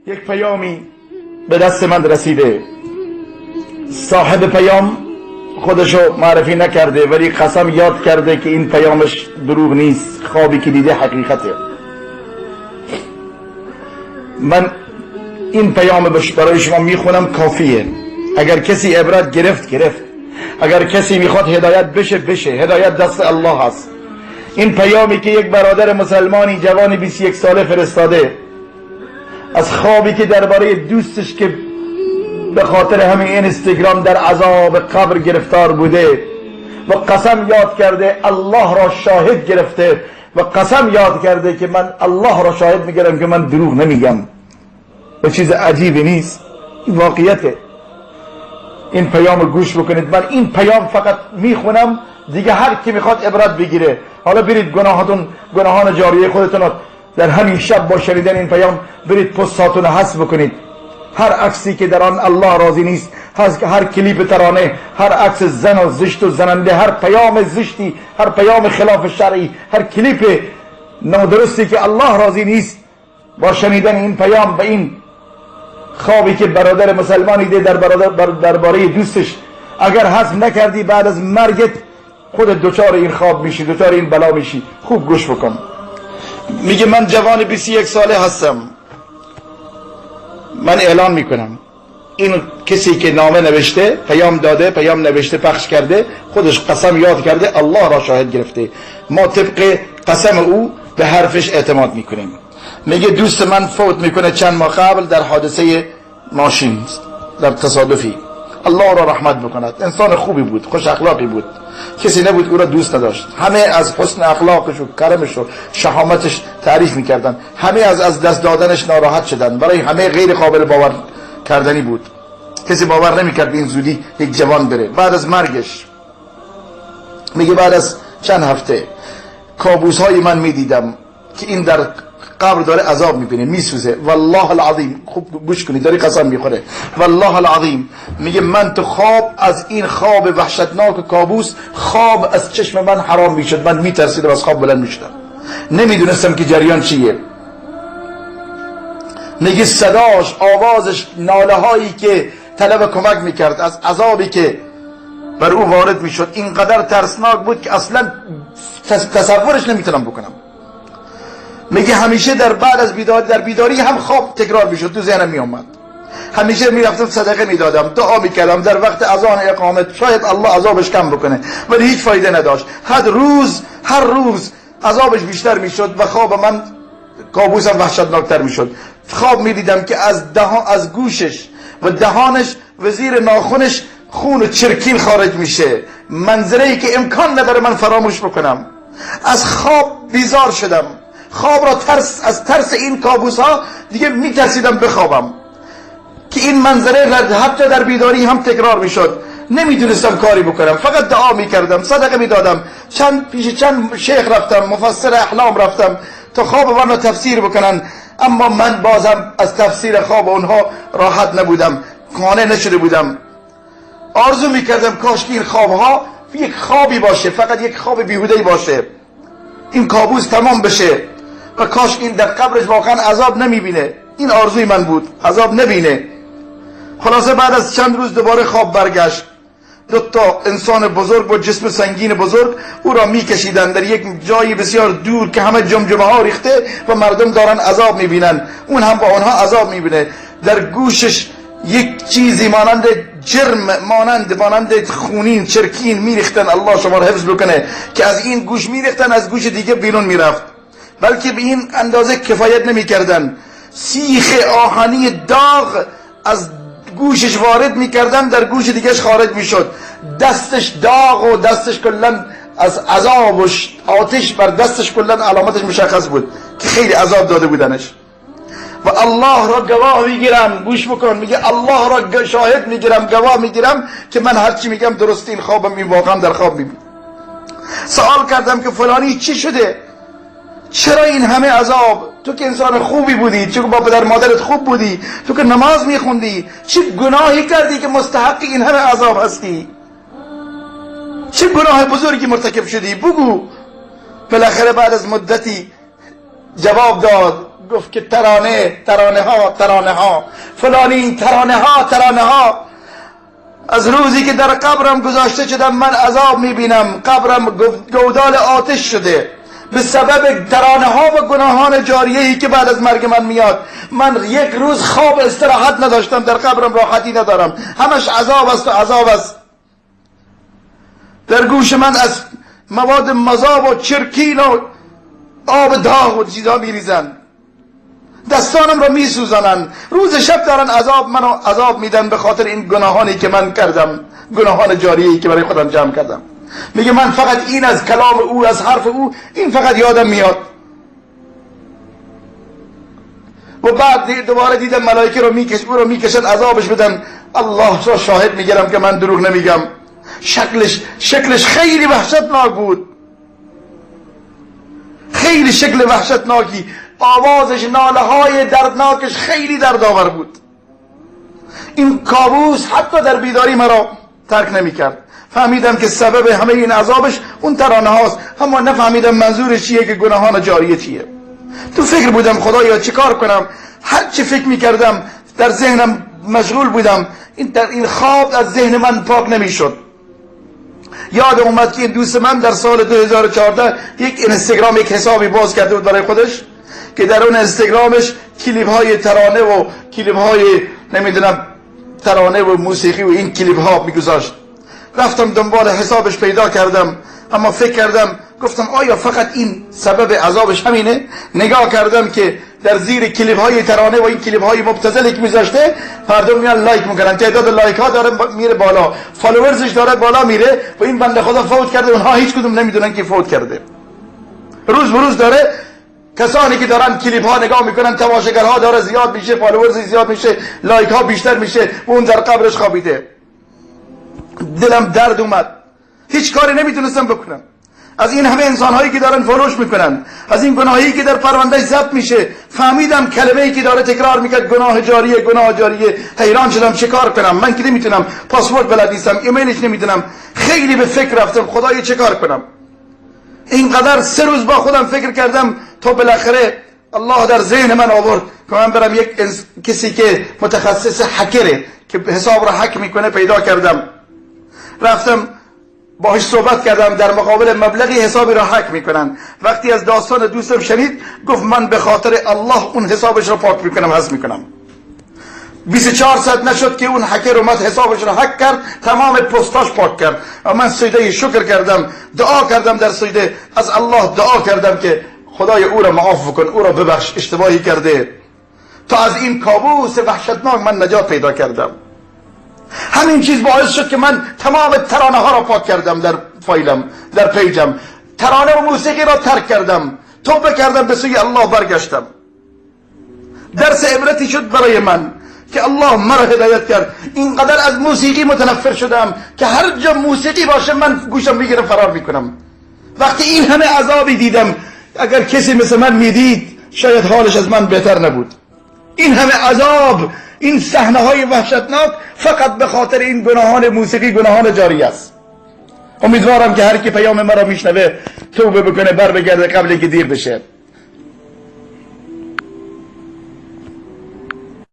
یک پیامی به دست من رسیده. صاحب پیام خودشو معرفی نکرده، ولی قسم یاد کرده که این پیامش دروغ نیست، خوابی که دیده حقیقته. من این پیام برای شما میخونم، کافیه. اگر کسی عبرت گرفت گرفت، اگر کسی میخواد هدایت بشه بشه، هدایت دست الله هست. این پیامی که یک برادر مسلمانی جوان 21 ساله فرستاده از خوابی که درباره دوستش که به خاطر همین اینستاگرام در عذاب قبر گرفتار بوده و قسم یاد کرده، الله را شاهد گرفته و قسم یاد کرده که من الله را شاهد میگیرم که من دروغ نمیگم. و چیز عجیبی نیست، این واقعیته. این پیام گوش بکنید. من این پیام فقط میخونم، دیگه هر کی میخواد عبرت بگیره. حالا برید گناهاتون، گناهان جاریه خودتون در همین شب با شنیدن این پیام برید پستاتون حذف بکنید. هر عکسی که در آن الله راضی نیست، هر کلیپ ترانه، هر عکس زن و زشت و زننده، هر پیام زشتی، هر پیام خلاف شرعی، هر کلیپ نادرستی که الله راضی نیست، با شنیدن این پیام به این خوابی که برادر مسلمانی دیده در درباره دوستش، اگر حذف نکردی بعد از مرگت خودت دچار این خواب میشی، دچار این بلا میشی. خوب گوش بکن. میگه من جوان 21 ساله هستم. من اعلان میکنم این کسی که نامه نوشته، پیام داده، پیام نوشته، پخش کرده، خودش قسم یاد کرده، الله را شاهد گرفته، ما طبق قسم او به حرفش اعتماد میکنیم. میگه دوست من فوت میکنه چند ماه قبل در حادثه ماشین، در تصادفی. الله را رحمت بکند. انسان خوبی بود، خوش اخلاقی بود، کسی نبود او را دوست نداشت. همه از حسن اخلاقش و کرمش و شهامتش تعریف میکردن. همه از دست دادنش ناراحت شدن. برای همه غیر قابل باور کردنی بود. کسی باور نمیکرد به این زودی یک جوان بره. بعد از مرگش میگه بعد از چند هفته کابوس های من میدیدم که این در قبر داره عذاب میبینه، میسوزه. والله العظیم، خوب گوش کنید، داره قسم میخوره. والله العظیم، میگه من تو خواب از این خواب وحشتناک کابوس، خواب از چشم من حرام میشد. من میترسیدم، از خواب بلند میشدم، نمیدونستم که جریان چیه. میگه صداش، آوازش، ناله هایی که طلب کمک میکرد از عذابی که بر او وارد میشد، اینقدر ترسناک بود که اصلا تصورش نمیتونم بکنم. میگه همیشه در بعد از بیداری، در بیداری هم خواب تکرار میشد، تو ذهنم میومد. همیشه میرفتم صدقه میدادم، دعا میکردم در وقت اذان اقامت شاید الله عذابش کم بکنه، ولی هیچ فایده نداشت. هر روز عذابش بیشتر میشد و خواب من، کابوسم وحشتناکتر میشد. خواب میدیدم که از گوشش و دهانش و زیر ناخنش خون و چرکین خارج میشه. منظره ای که امکان نداره من فراموش بکنم. از خواب بیزار شدم. خواب را ترس، از ترس این کابوس ها دیگه میترسیدم بخوابم که این منظره حتی در بیداری هم تکرار میشد. نمیتونستم کاری بکنم، فقط دعا میکردم، صدقه میدادم. چند پیش چند شیخ رفتم، مفسر احلام رفتم تا خواب من را تفسیر بکنن، اما من بازم از تفسیر خواب اونها راحت نبودم، قانع نشده بودم. آرزو میکردم کاش که این خوابها یک خوابی باشه، فقط یک خواب بیهوده‌ای باشه، این کابوس تمام بشه و کاش این در قبرش واقعا عذاب نمیبینه. این آرزوی من بود، عذاب نبینه. خلاصه بعد از چند روز دوباره خواب برگشت. دو تا انسان بزرگ با جسم سنگین بزرگ او را میکشیدن در یک جایی بسیار دور که همه جمجمه ها ریخته و مردم دارن عذاب میبینن. اون هم با اونها عذاب میبینه. در گوشش یک چیزی مانند جرم، مانند خونین چرکین میریختن، الله شما رو حفظ بکنه، که از این گوش میریختن، از گوش دیگه بیرون میرفت. بلکه به این اندازه کفایت نمیکردن، سیخ آهنی داغ از گوشش وارد میکردن، در گوش دیگهش خارج میشد. دستش داغ و دستش کلا از عذاب و آتش بر دستش کلا علامتش مشخص بود که خیلی عذاب داده بودنش. و الله را گواه میگیرم، گوش بکن، میگه الله را شاهد میگیرم، گواه میگیرم که من هرچی میگم درست. این خوابم، این واقعا در خواب میبینم. سوال کردم که فلانی چی شده، چرا این همه عذاب؟ تو که انسان خوبی بودی، تو که با پدر مادرت خوب بودی، تو که نماز میخوندی، چه گناهی کردی که مستحق این همه عذاب هستی؟ چه گناه بزرگی مرتکب شدی؟ بگو. بالاخره بعد از مدتی جواب داد، گفت که ترانه، ترانه ها، ترانه ها، فلانی، ترانه ها، ترانه ها. از روزی که در قبرم گذاشته شدم من عذاب میبینم، قبرم گودال آتش شده به سبب ترانه ها و گناهان جاریه‌ای که بعد از مرگ من میاد. من یک روز خواب استراحت نداشتم، در قبرم راحتی ندارم، همش عذاب است و عذاب است. در گوش من از مواد مذاب و چرکین و آب داغ و چیزها میریزن، دستانم رو میسوزانن، روز شب دارن عذاب منو عذاب میدن به خاطر این گناهانی که من کردم، گناهان جاریه‌ای که برای خودم جمع کردم. میگه من فقط این از کلام او، از حرف او، این فقط یادم میاد. و بعد دوباره دیدم ملائکه رو میکش، او رو میکشن عذابش بدن. الله را شاهد میگیرم که من دروغ نمیگم. شکلش خیلی وحشتناک بود، خیلی شکل وحشتناکی، آوازش، ناله های دردناکش خیلی دردآور بود. این کابوس حتی در بیداری مرا ترک نمیکرد. فهمیدم که سبب همه این عذابش اون ترانه هاست، اما نفهمیدم منظورش چیه که گناهان جاریه چیه. تو فکر بودم خدایا چه کار کنم، هر چی فکر میکردم در ذهنم مشغول بودم، این در این خواب از ذهن من پاک نمیشد. یاد اومد که این دوست من در سال 2014 یک اینستاگرام، یک حسابی باز کرده بود برای خودش که در اون اینستاگرامش کلیپ های ترانه و کلیپ های نمیدونم ترانه و موسیقی و این کلیپ ها میگذاشت. رفتم دنبال حسابش پیدا کردم، اما فکر کردم، گفتم آیا فقط این سبب عذابش همینه؟ نگاه کردم که در زیر کلیپ های ترانه و این کلیپ های مبتذلی که میذاشته مردم میان like میکنن، تعداد like ها داره میره بالا، followers ش داره بالا میره و این بنده خدا فوت کرده، اونها هیچ کدوم نمیدونن که فوت کرده. روز به روز داره کسانی که دارن کلیپ ها نگاه میکنن، تماشاگرها داره زیاد میشه، followers زیاد میشه، like ها بیشتر میشه و اون در قبرش خوابیده. دلم درد اومد، هیچ کاری نمیتونستم بکنم. از این همه انسانهایی که دارن follow ش میکنن، از این گناهی که در پروندهش ضبط میشه، فهمیدم کلمه‌ای که داره تکرار میکرد گناه جاریه، گناه جاریه. حیران شدم چه کار کنم، من که نمیتونم، پاسپورت بلد نیستم، ایمیلش نمیتونم. خیلی به فکر رفتم خدایا چه کار کنم. اینقدر 3 روز با خودم فکر کردم تا بالاخره الله در ذهن من آورد که من برم یک کسی که متخصص هکره که حساب رو هک میکنه پیدا کردم. رفتم باهاش صحبت کردم، در مقابل مبلغی حسابی را هک میکنن. وقتی از داستان دوستم شنید گفت من به خاطر الله اون حسابش را پاک میکنم، حذف میکنم. 24 ساعت نشد که اون هکر اومد حسابش را هک کرد، تمام پستاش پاک کرد. و من سجده شکر کردم، دعا کردم در سجده از الله دعا کردم که خدای او را معاف بکن، او را ببخش، اشتباهی کرده. تا از این کابوس وحشتناک من نجات پیدا کردم. همین چیز باعث شد که من تمام ترانه ها را پاک کردم در فایلم، در پیجم. ترانه و موسیقی را ترک کردم، توبه کردم، به سوی الله برگشتم. درس عبرتی شد برای من که الله مرا هدایت کرد. اینقدر از موسیقی متنفر شدم که هر جا موسیقی باشه من گوشم میگیرم فرار میکنم. وقتی این همه عذابی دیدم، اگر کسی مثل من میدید شاید حالش از من بهتر نبود. این همه عذاب، این صحنه های وحشتناک فقط به خاطر این گناهان موسیقی، گناهان جاری است. امیدوارم که هر کی پیام مرا میشنوه توبه بکنه، بر بگرده قبل اینکه دیر بشه.